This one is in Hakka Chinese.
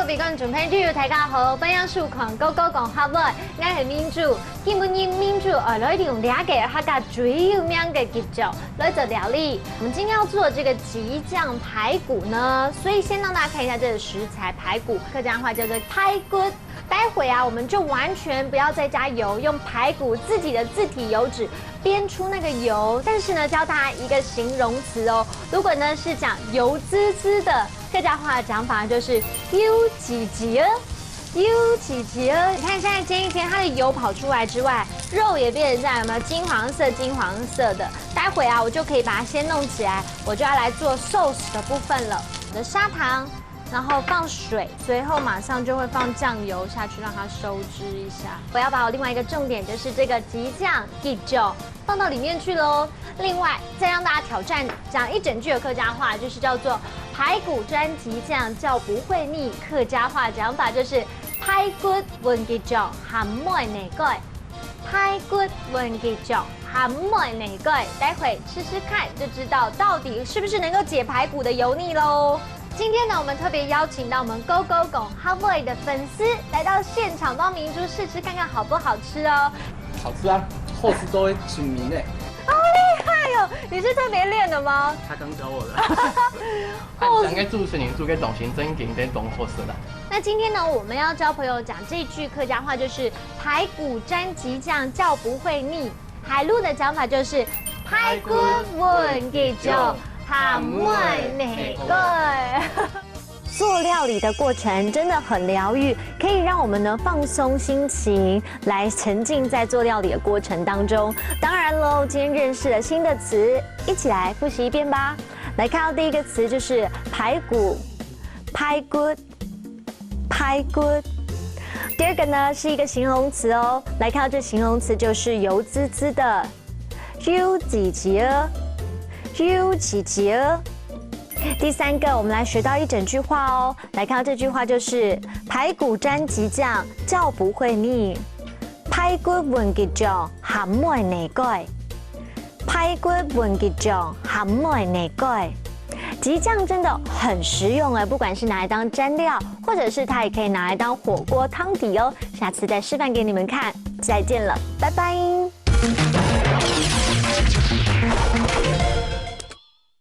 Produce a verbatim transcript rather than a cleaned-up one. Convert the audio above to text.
各位觀眾朋友，大家好，歡迎收看《哥哥講客話》，𠊎係明珠。今晡日明珠愛來用這個客家最有名个桔醬來做料理。我們今天要做這個桔醬排骨呢，所以先讓大家看一下這個食材，排骨，客家話叫做排骨。待會啊，我們就完全不要再加油，用排骨自己的自體油脂煸出那個油。但是呢，教大家一個形容詞哦，如果呢是講油滋滋的，客家話的講法就是油滋滋啊，油滋滋啊。你看現在煎一煎，它的油跑出來之外，肉也變成這樣，有沒有金黃色、金黃色的？待會啊，我就可以把它先弄起來，我就要來做 sauce 的部分了。我的砂糖，然後放水，隨後馬上就會放醬油下去，讓它收汁一下。我要把我另外一個重點，就是這個桔醬，桔醬放到裡面去嘍。另外，再讓大家挑戰講一整句的客家話，就是叫做排骨沾桔醬，叫不會膩。客家話講法就是排骨搵桔醬，還毋會膩改。排骨搵桔醬，還毋會膩改。待會試試看，就知道到底是不是能夠解排骨的油膩嘍。今天呢，我們特別邀請到我們哥哥講客話的粉絲來到現場，幫明珠試吃看看好不好吃哦。好吃啊，好食都會出名呢。好厲害哦！你是特別練的嗎？他剛教我的。看兩個主持人煮个東西，正經在當好食啦。那今天呢，我們要教朋友講這句客家話，就是排骨沾桔醬，叫不會膩。海陸的講法就是排骨搵桔醬，還毋會膩改。做料理的過程真的很療癒，可以讓我們呢放鬆心情，來沉浸在做料理的過程當中。當然喽，今天認識了新的詞，一起來複習一遍吧。來看到第一個詞就是排骨，排骨，排骨。第二個呢是一個形容詞哦，來看到這形容詞就是油滋滋的，油滋滋啊，油滋滋啊。第三個，我們來學到一整句話哦。來看到這句話就是排骨沾桔醬，叫不會膩。排骨搵桔醬，還毋會膩改。排骨搵桔醬，還毋會膩改。桔醬真的很實用哎，不管是拿來當蘸料，或者是它也可以拿來當火鍋湯底哦。下次再示範給你們看，再見了，拜拜。